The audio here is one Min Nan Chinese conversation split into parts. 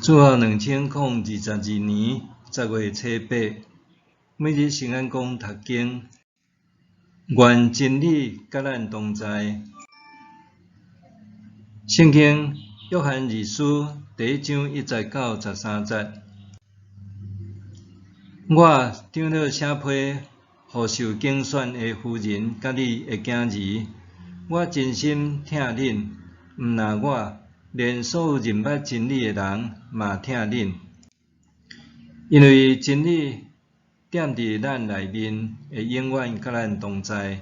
主後2022年10月初八，每日聖安講讀經，願真理佮咱同在。聖經約翰二書第一章1節到13節。我長老寫批予受揀選的夫人佮你的囝兒，我真心疼恁，毋但我，連所有認捌真理的人嘛疼恁。因為真理踮佇咱內面，會永遠佮咱同在。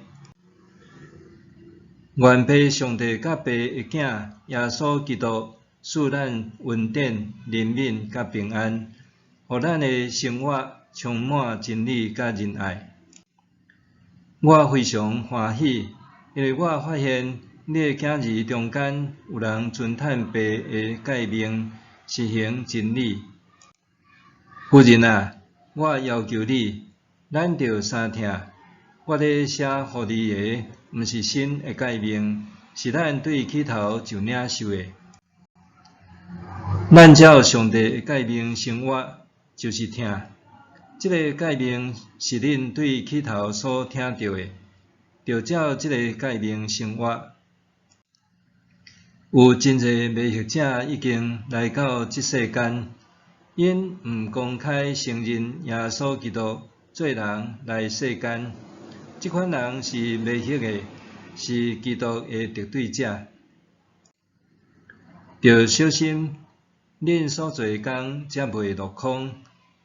願父上帝佮父的囝耶穌基督賜咱恩典、憐憫佮平安，予咱的生活充滿真理佮仁愛。我非常歡喜，因為我發現你的囝兒中間有人遵趁父的誡命，實行真理。夫人啊，我要求你，咱著相疼。我咧寫予你的，毋是新的誡命，是咱對起頭就領受的。咱照上帝的誡命生活，就是疼。這個誡命是恁對起頭所聽著的，著照這個誡命生活。有真濟迷惑者已經來到這世間，𪜶毋公開承認耶穌基督做人來世間。這款人是迷惑的，是基督的敵對者。著小心，恁所做的工才袂落空，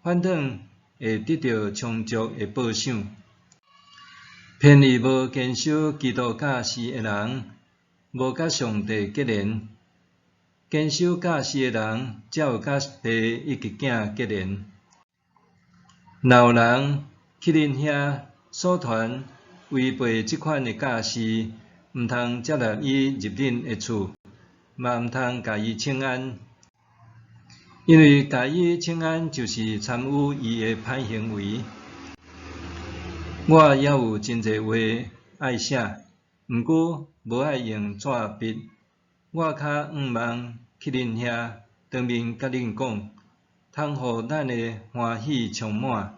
反轉會得著充足的報賞。偏離無堅守基督教示的人，無佮上帝結連；堅守教示的人，才有佮父以及囝結連。若有人去恁遐所傳違背這款的教示，毋通接納伊入恁的厝，嘛毋通共伊請安，因為共伊請安就是參與伊的歹行為。我猶有真濟話愛寫，毋過無愛用紙筆。我較向望去恁遐，當面佮恁講，通予咱的歡喜充滿。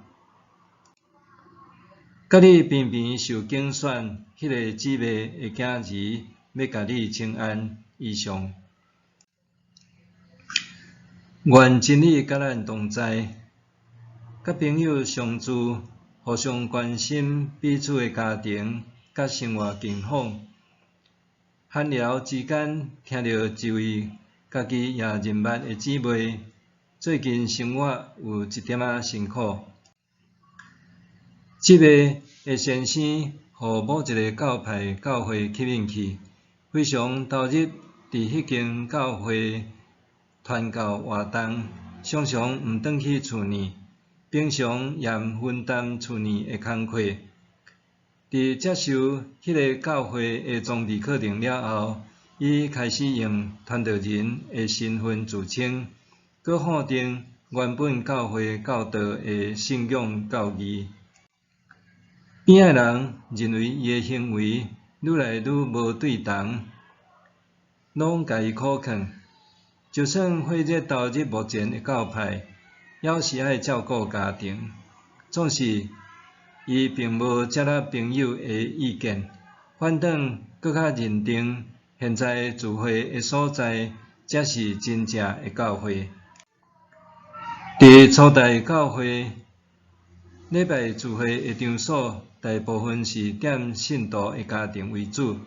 佮你平平受揀選彼个姊妹的囝兒，欲共你請安。以上。願真理佮咱同在，佮朋友相聚，互相關心彼此的家庭佮生活近況。閒聊之間，聽著一位家己也認捌的姊妹，最近生活有一點仔辛苦。這位的先生予某一个教派教會吸引去，非常投入佇彼間教會傳教活動，常常毋轉去厝內，平常也毋分擔厝內的工課。佇接受彼个教會的裝備課程了後，伊開始用傳道人的身份自稱，閣否定原本教會教導的信仰教義。邊仔人認為伊的行為愈來愈無對頭，攏共伊苦勸。就算火熱投入目前的教派，猶是愛照顧家庭。總是，伊並無接納朋友的意見，反轉閣較認定現在聚會的所在才是真正的教會。佇初代教會，禮拜聚會的場所大部分是踮信徒的家庭為主，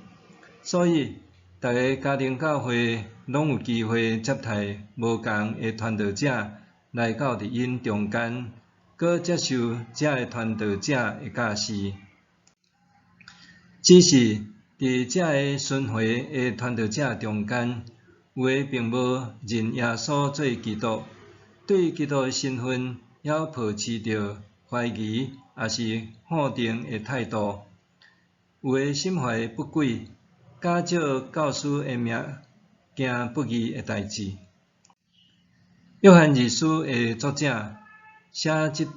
所以逐个家庭教會攏有機會接待無仝的傳道者來到佇𪜶中間，閣接受遮个傳道者的教示。只是佇遮个巡迴的傳道者中間，有的並無認耶穌做基督，對基督的身份猶抱持著懷疑抑是否定的態度，有的心懷不軌，假借教師的名行不義的代誌。約翰二書的作者寫這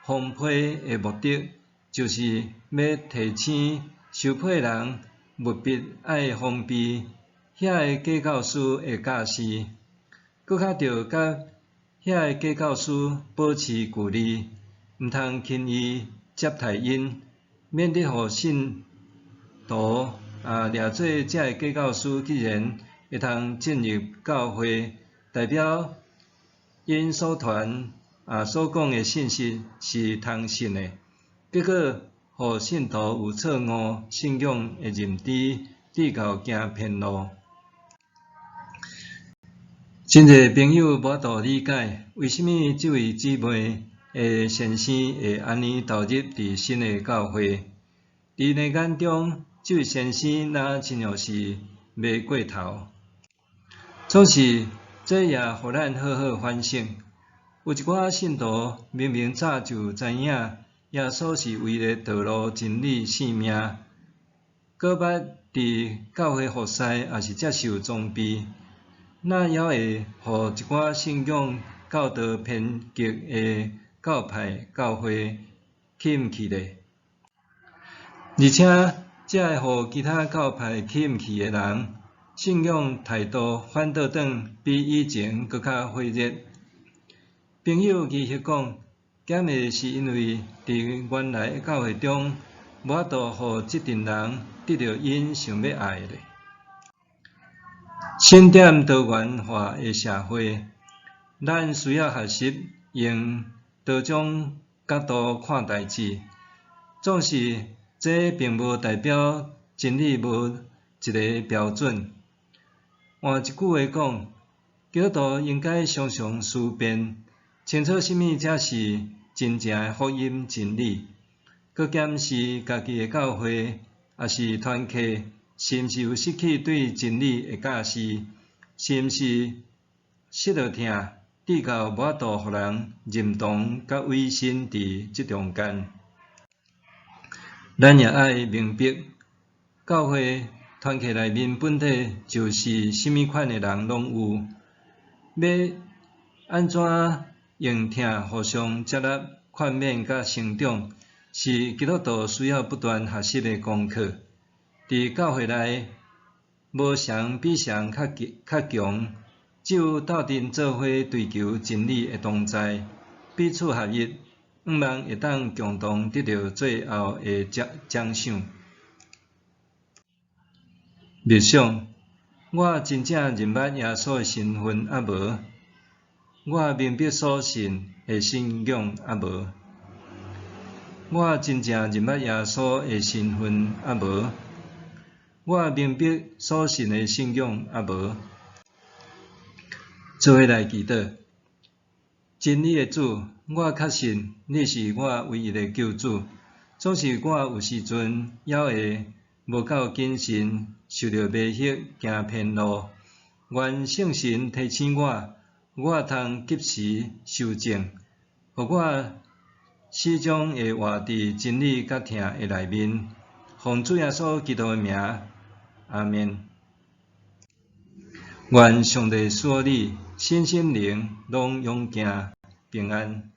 封批的目的，就是欲提醒受批人務必愛防備遐个假教師的教示。閣較著佮遐个假教師保持距離，毋通輕易接待𪜶，免得予信徒掠做這个假教師既然會通進入教會，代表𪜶所傳所講的信息是通信的，結果予信徒有錯誤信仰的認知，至到行偏路。真濟朋友無法度理解，為啥物這位姊妹的先生會按呢投入佇新的教會？佇𪜶的眼中，這位先生若親像是迷過頭。總是，這也予咱好好反省。有一寡信徒明明早就知影耶穌是唯一的道路、真理、生命，閣捌佇教會服侍，抑是接受裝備，哪猶會予一寡信仰教導偏激的教派教會吸引去咧？而且，這个予其他教派吸引去的人，信仰態度反倒轉比以前閣較火熱。朋友疑惑講，敢會是因為佇原來的教會中，無法度予這陣人得著𪜶想欲愛的咧？信點多元化的社會，咱需要學習用多種角度看代誌。總是，這並無代表真理無一个標準。換一句話講，基督徒應該常常思辨，清楚啥物才是真正的福音真理，閣檢視家己的教會，抑是團契，是毋是有失去對真理的教示？是毋是失著疼，至到無法度予人認同佮委身佇這中間？咱也愛明白，教會團契內面本體就是啥物款的人攏有，欲按怎用疼互相接納、勸勉佮成長，是基督徒需要不斷學習的功課。佇教會內，無誰比誰較強，只有鬥陣做伙追求真理的同在，彼此合一，向望會當共同得著最後的獎賞。默想，我真正認捌耶穌的身份抑無？我明白所信的信仰抑無？我真正認捌耶穌的身份抑無？我明白所信的信仰抑無？做伙來祈禱，真理的主，我確信你是我唯一的救主。總是我有時陣猶會無夠謹慎，受著迷惑，行偏路。願聖神提醒我，我通及時修正，予我始終會活佇真理佮疼的內面。奉主耶穌基督的名，阿們。願上帝賜予你身心靈攏勇健平安。